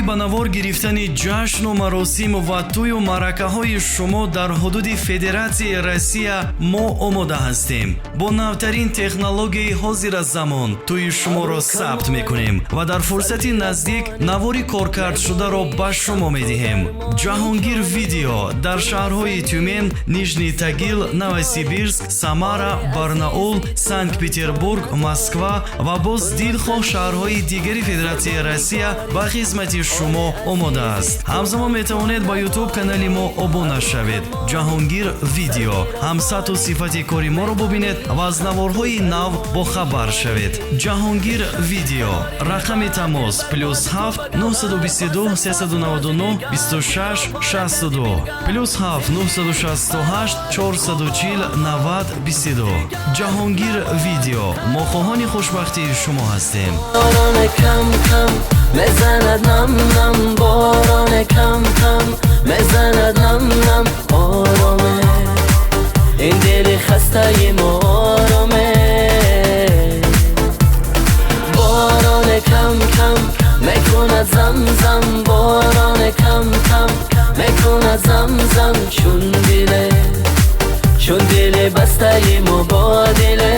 Барои ба навор гирифтани ҷашну маросим ва тӯю маъракаҳои шумо дар ҳудуди Федератсияи Россия мо омода ҳастем. Бо навтарин технологияи ҳозира замон тӯи шуморо сабт мекунем ва дар фурсати наздик навори коркардшударо ба шумо медиҳем. Ҷаҳонгир Видео дар шаҳрҳои Тюмен, Нижний Тагил, Новосибирск, Самара, Барнаул, Санкт-Петербург, Москва ва боз дилхоҳ шаҳрҳои дигари Федератсияи Россия ба хизмати шумо омода аст. Ҳамзамон метавонед ба Ютуб канали мо обуна шавед. Ҷаҳонгир Видео ҳам сатҳу сифати кори моро бубинед ва аз наворҳои нав бохабар шавед. Ҷаҳонгир Видео, рақами тамос: +7 922 399 26 62, +7 968 440 90 22. Ҷаҳонгир Видео, мо хоҳони хушбахтии шумо ҳастем. Борон кам кам мезанад, нам нам, борон кам кам мезанад, нам нам, ороме ин дили хастаи мо, ороме. Борон кам кам мекунад зам зам, борон кам кам мекунад зам зам, чун диле, чун дили бастаи мо бо диле.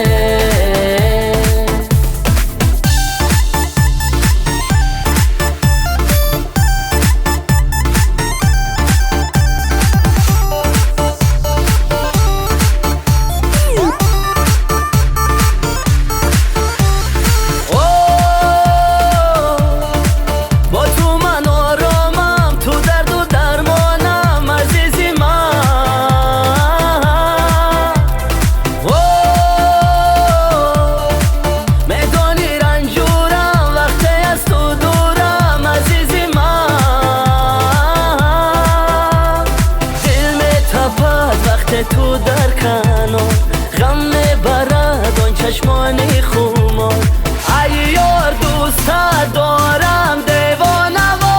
Бо ту ман оромам, ту дарду дармонам, азизи ман. О, медони, ранҷурам вақте аз ту дурам, азизи ман. Дил метапад вақте ту дар канор, ғам мебарад он чашмони хумор. Ай ёр, дӯстат дорам девонавор.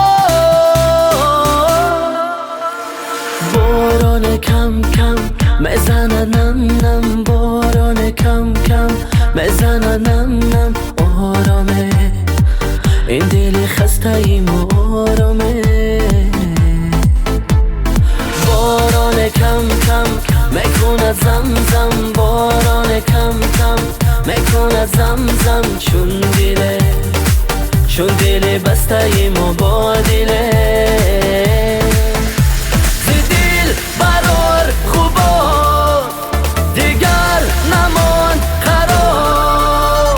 Борон кам кам мезанад, нам нам, борон кам кам мезанад, нам нам, ороме ин дили хастаи мо, ороме. Борон кам кам мекунад зам зам, борон кам кам мекунад зам зам, чун диле, чун дили бастаи мо бо диле. Зи дил барор ғубор, дигар намонд қарор.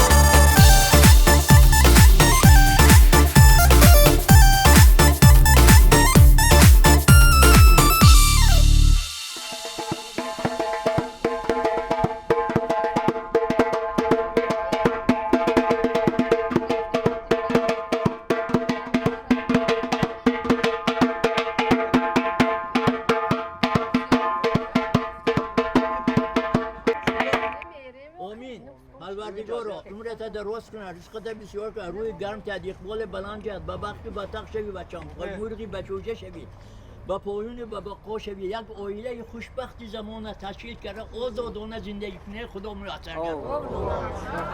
Омин. Парвардигоро, умрата дароз кунад, ризқата бисёр кунад, рӯи гарм тиҳад, иқболи баланд тиҳад, ба бахту ба тахт шавӣ, бачам, мурғи бачӯҷа шавӣ, ба поёни ба бақо шавӣ, як оилаи хушбахти замона ташкил карда, озодона зиндагӣ кунӣ, Худо муяссар гардад.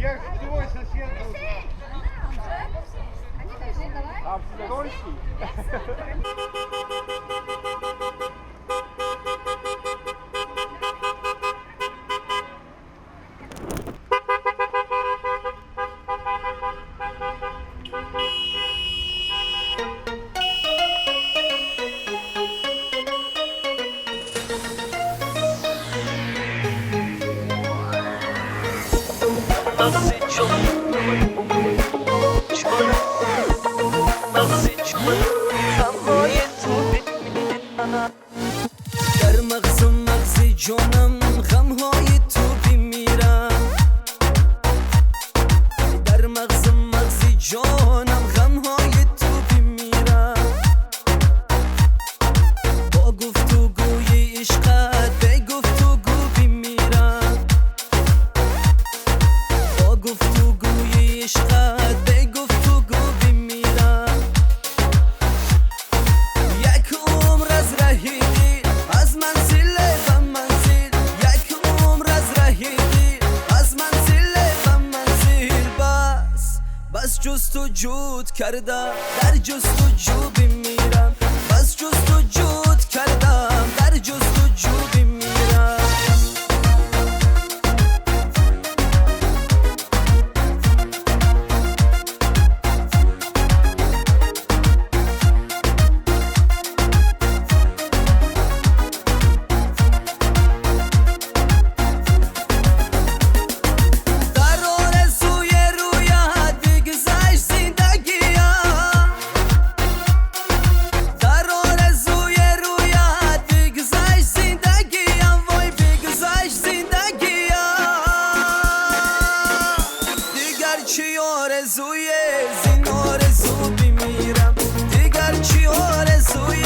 Я твой сосед был. А в Тольский? در مغزم مغز جانم غمهای تو بمیرم، در مغزم مغز جانم غمهای تو بمیرم. با گفت و گوی عشقت به گفت و گو بمیرم، با گفت و گوی عشقت به گفت و گو بمیرم. یک عمر از رهی از منزل به منزل، یک عمر از رهی از منزل به منزل. بس بس جستجود کردم در جستجو بمیرم، بس جستجود کردم در جستجو بمیرم. در آرزوی رویت بگذشت زندگیم، در آرزوی رویت بگذشت زندگیم، وای بگذشت زندگیم. دیگر چی آرزوی زین آرزو بمیرم، دیگر چی آرزوی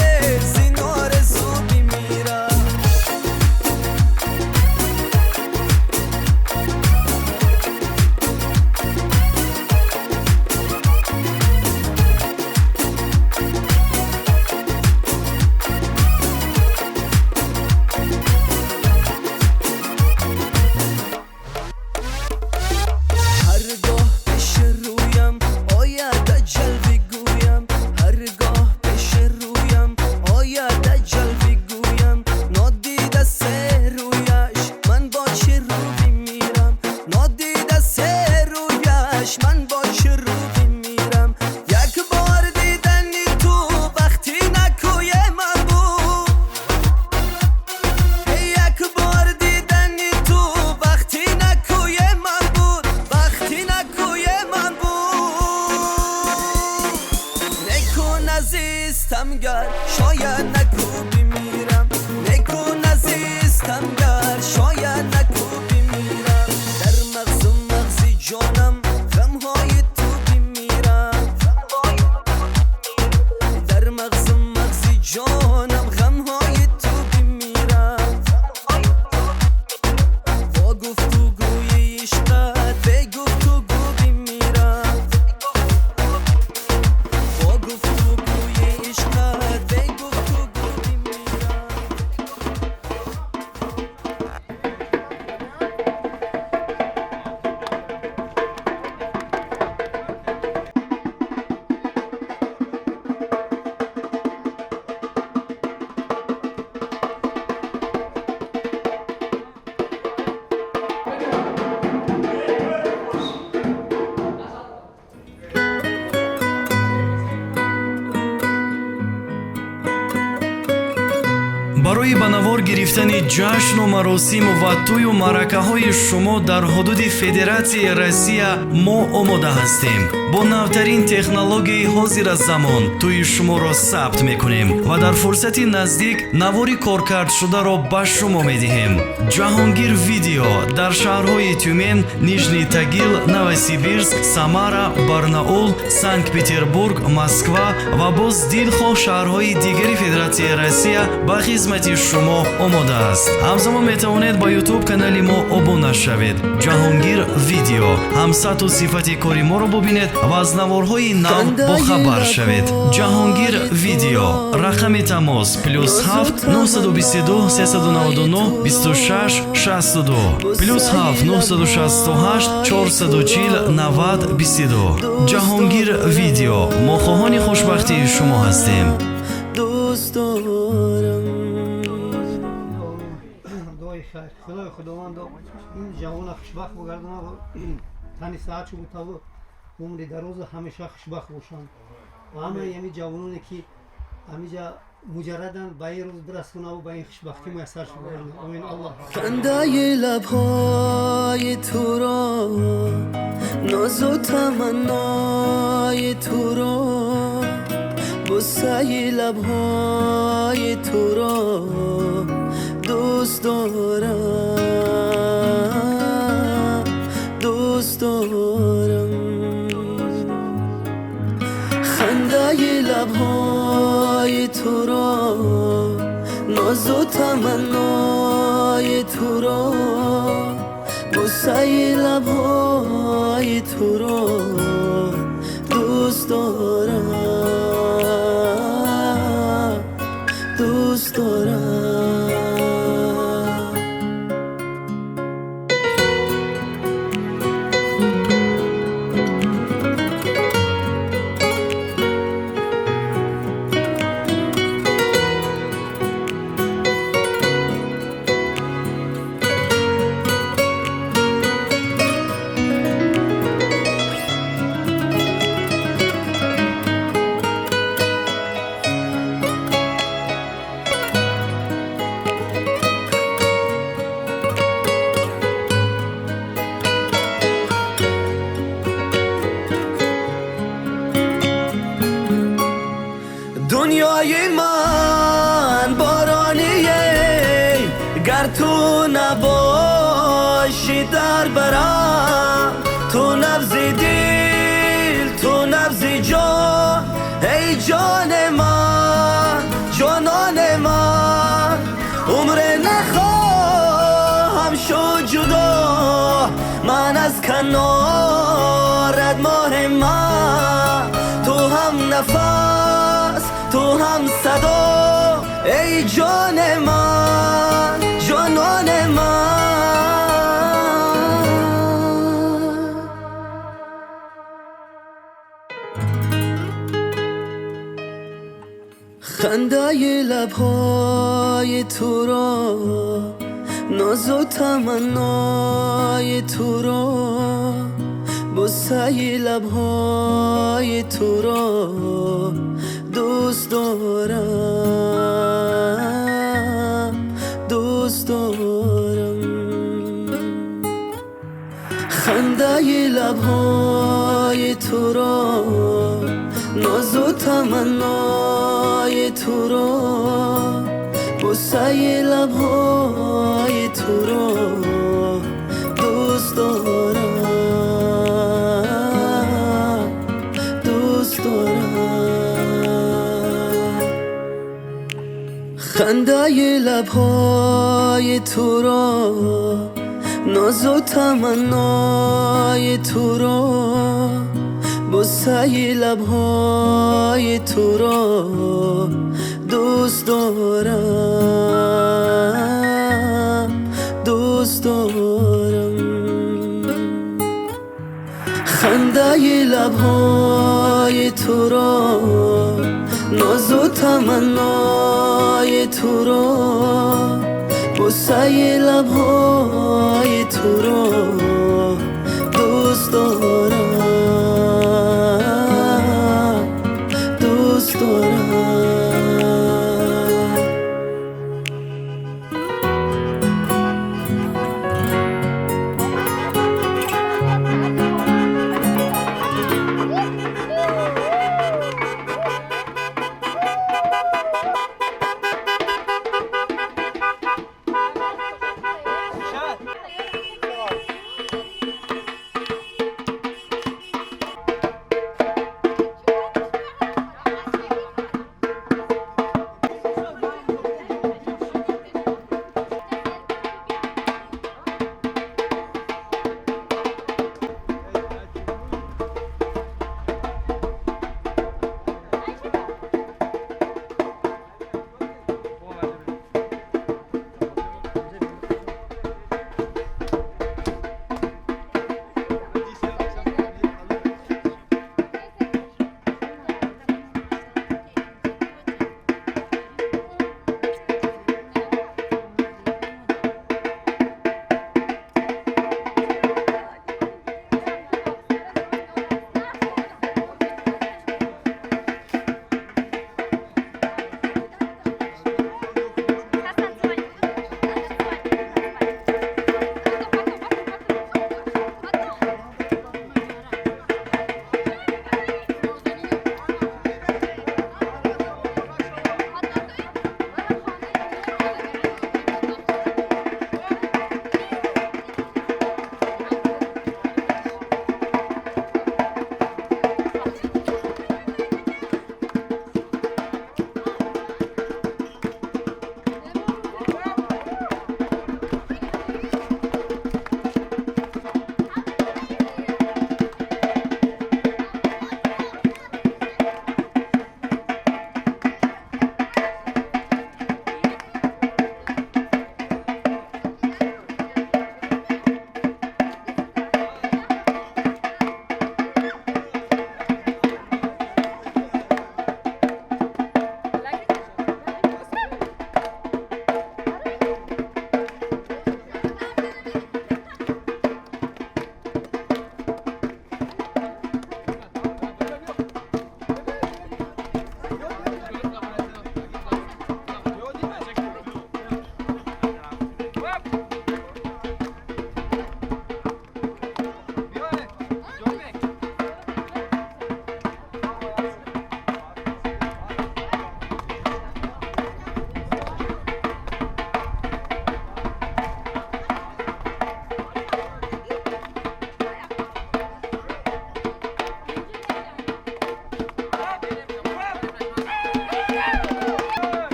زین آرزو بمیرم. هرگاه پیش رویم آید اجل بگویم، هرگاه پیش رویم آید اجل بگویم. نادیده سه رویش من با چه رو بمیرم، نادیده سه رویش من با چه رو بمیرم. یک بار دیدن تو وقتی نکوی من بود، یک بار دیدن تو وقتی نکوی من بود، وقتی نکوی من بود. نکو نزیستم گر شاید نکو بمیرم، نکو نزیستم گر شاید نکو بمیرم. در مغزم مغز جانم غمهای تو بمیرم، در مغزم مغز جانم غمهای تو بمیرم. با گفت و گوی عشقت به گفت و گو بمیرم، با گفت و گوی عشقت به گفت و گو بمیرم. Барои ба навор гирифтани ҷашну маросим ва тӯю маъракаҳои шумо дар ҳудуди Федератсияи Россия мо омода ҳастем. Бо навтарин технологияи ҳозира замон тӯи шуморо сабт мекунем ва дар фурсати наздик навори коркардшударо ба шумо медиҳем. Ҷаҳонгир Видео дар шаҳрҳои Тюмен, Нижний Тагил, Новосибирск, Самара, Барнаул, Санкт-Петербург, Москва ва боз дилхоҳ шаҳрҳои дигари Федератсияи Россия ба хизмати шумо омода аст. Ҳамзамон метавонед ба YouTube канали мо обуна шавед. Ҷаҳонгир Видео ҳам сатҳу сифати кори моро бубинед ва аз наворҳои нав бохабар шавед. Ҷаҳонгир Видео. Рақами тамос +7 922 399 26 62 +7 968 440 90 22. Ҷаҳонгир Видео. Мо хоҳони хушбахтии шумо ҳастем. دوست دارم. دعای خیر خدای خداوند این جوان خوشبخت بگردانه و تنی ساعت شو بوده و عمری دراز همیشه خوشبخت باشند و همه یعنی جوانانی که همیجا Муҷаррадан ба ин рӯз бирасонаву ба ин хушбахтӣ муяссар шуд. Омин. Аллоҳ. Хандаи лабҳои туро, нозу таманнои туро, бусаи лабҳои туро дӯст дорам, дӯст дорам. Хандаи лабҳои туро, нозу таманнои туро, бусаи лабҳои туро дӯст дорам, дӯст дорам. Дунёи ман бороние, гар ту набошӣ дар барам. Ту набзи дил, ту набзи ҷон, эй ҷони ман, ҷонони ман. Умре нахоҳам шуд ҷудо ман аз канорат, моҳи ман. Ту ҳам нафас, ту ҳам садо, эй ҷони ман, ҷонони ман. Хандаи лабҳои туро, нозу таманнои туро, бусаи лабҳои туро дӯст дорам, дӯст дорам. Хандаи лабҳои туро, нозу таманнои туро, бусаи лабҳои туро дӯст дорам, дӯст дорам. Хандаи лабҳои туро, нозу таманнои туро, бусаи лабҳои туро дӯст дорам, дӯст дорам. Хандаи лабҳои туро, нозу таманнои туро, бусаи лабҳои туро дӯст дорам, дӯст дорам.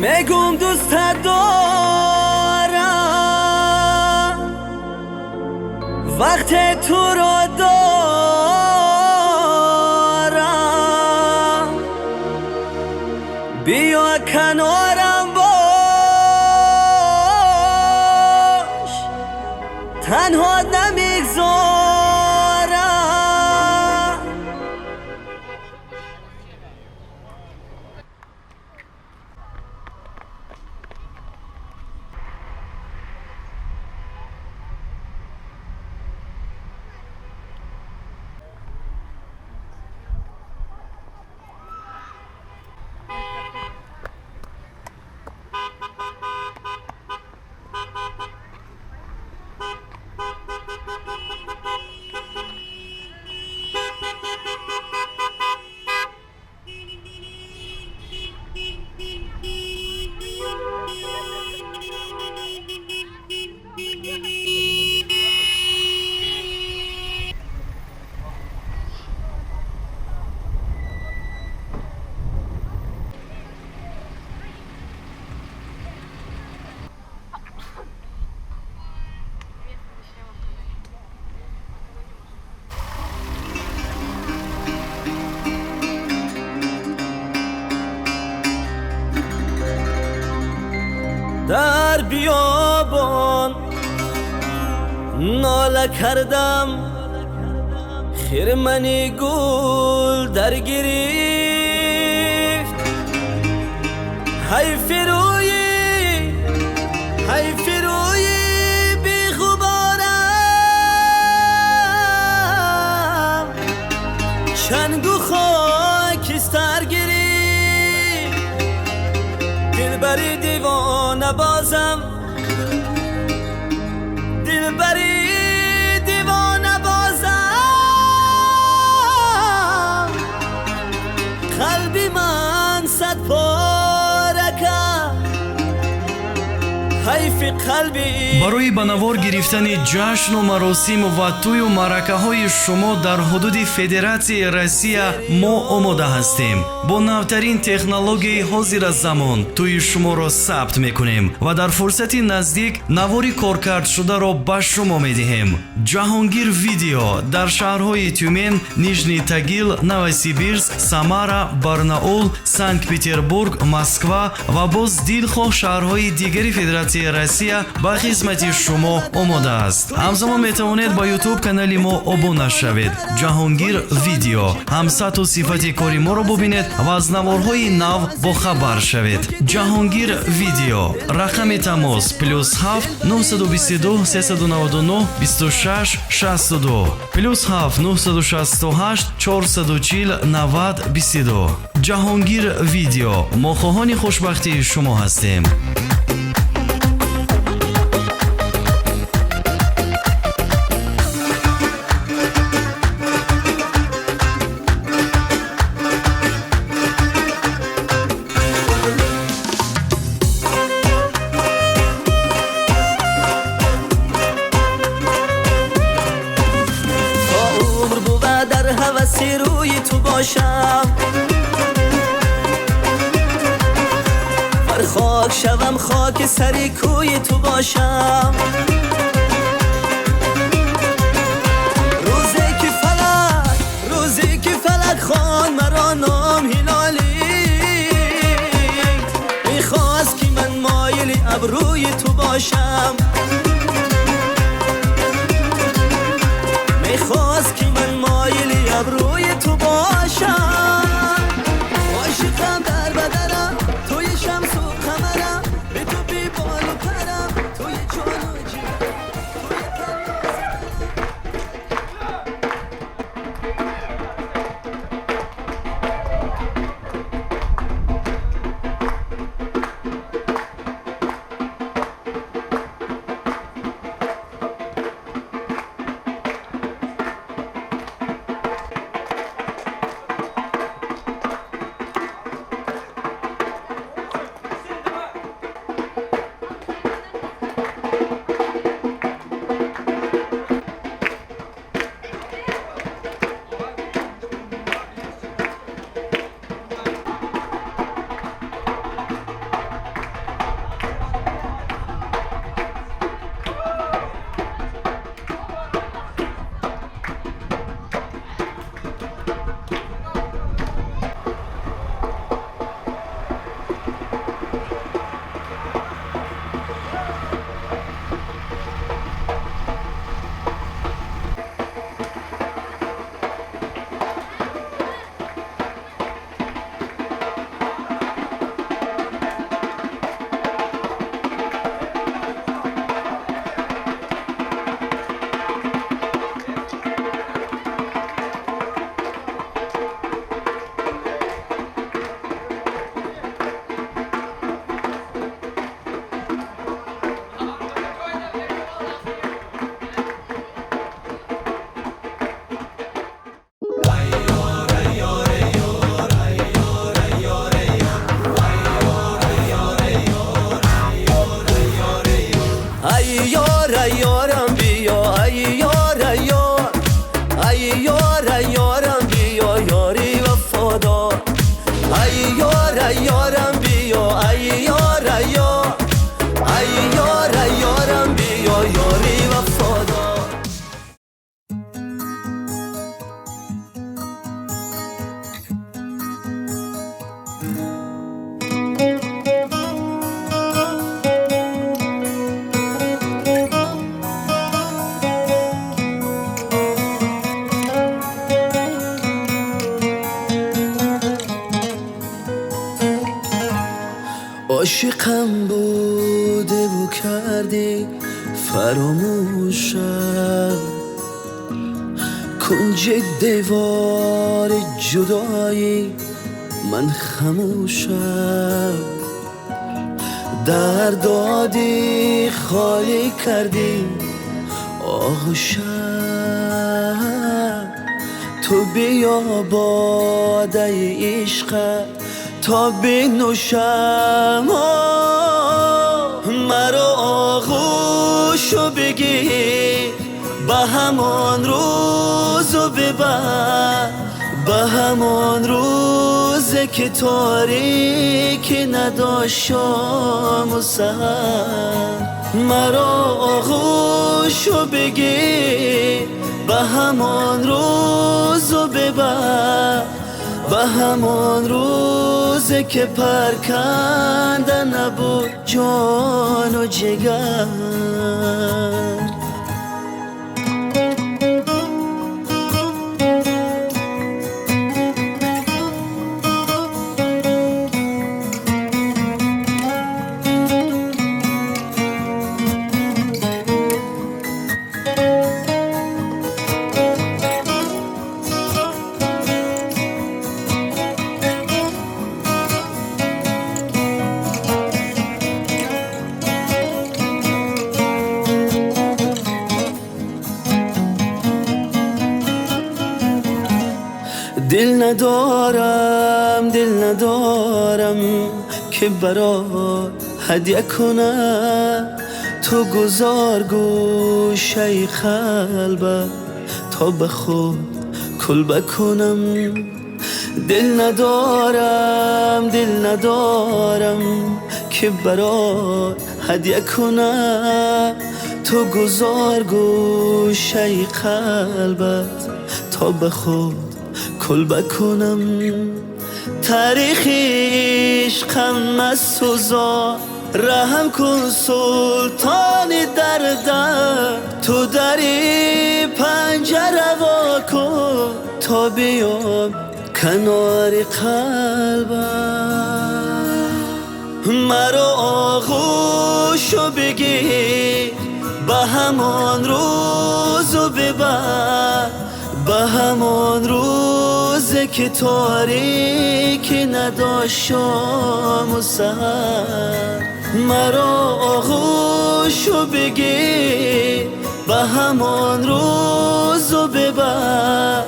Мегум дӯстат дорам, вақте туро дорам, биё канорам бош, танҳо намегзорам. Дар биёбон нола кардам, хирмани гул дар гирифт. Ҳайфи рӯи, ҳайфи рӯи беғуборам, чангу хокистар гирифт. Дилбари девона бозам, дилбари девона бозам, қалби ман сад пора кард, ҳайфи қалби. Барои ба навор гирифтани ҷашну маросим ва тӯю маъракаҳои шумо дар ҳудуди Федератсияи Россия мо омода ҳастем. Бо навтарин технологияи ҳозира замон тӯи шуморо сабт мекунем ва дар фурсати наздик навори коркардшударо ба шумо медиҳем. Ҷаҳонгир Видео дар шаҳрҳои Тюмен, Нижний Тагил, Новосибирск, Самара, Барнаул, Санкт-Петербург, Москва ва боз дилхоҳ шаҳрҳои дигари Федератсияи Россия ба хизмати шумо омода аст. Ҳамзамон метавонед ба YouTube канали мо обуна шавед. Ҷаҳонгир Видео. Ҳам сатҳу сифати кори моро бубинед ва аз наворҳои нав бохабар шавед. Ҷаҳонгир Видео. Рақами тамос +7 922 399 26 62 +7 968 440 90 22. Ҷаҳонгир Видео. Мо хоҳони хушбахтии шумо ҳастем. Рӯи ту бошам, бар хок шавам, хоки сари кӯи ту бошам. Рӯзе ки фалак, рӯзе ки фалак хон маро ном ҳилолӣ, мехост ки ман моили абрӯи ту бошам, мехост ки ман моили абрӯи ту бошам. Ошиқам дар бадарам, туи шамсу қамарам, бе ту беболу парам, туи ҷону ҷигарам, туи танозарам. عاشقم بوده و کردی فراموشم کنج دیوار جدایی من خموشم در دادی خالی کردی آغوشم تو بیا باده عشق تا بنوشم مرا آغوشو بگیر به همان روزو ببر به همان روز که تاریکی نداشت شام و سحر مرا آغوشو بگیر به همان روزو ببر به همان روز که پرکنده نبود جان و جگر. دل ندارم دل ندارم که برات هدیه کنم تو گذار گوشه قلبم تا به خود کلبه کنم دل ندارم دل ندارم که برات هدیه کنم تو گذار گوشه قلبت تا به خود کلبه کنم تاریخ عشقم از سوزا رحم کن سلطان دردم تو دری پنجره وا کن تا بیام کنار قلبم مرا آغوشو بگیر به همان روزو ببر به همان روز که تاریکی نداشت شام و سحر مرا آغوشو بگیر به همان روزو ببر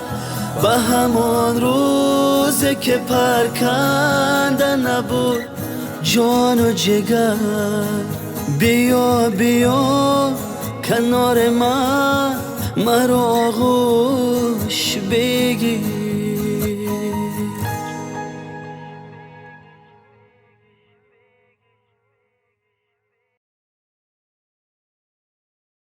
به همان روز که پرکنده نبود جان و جگر. بیا بیا کنار من مرا آغوش بگیر.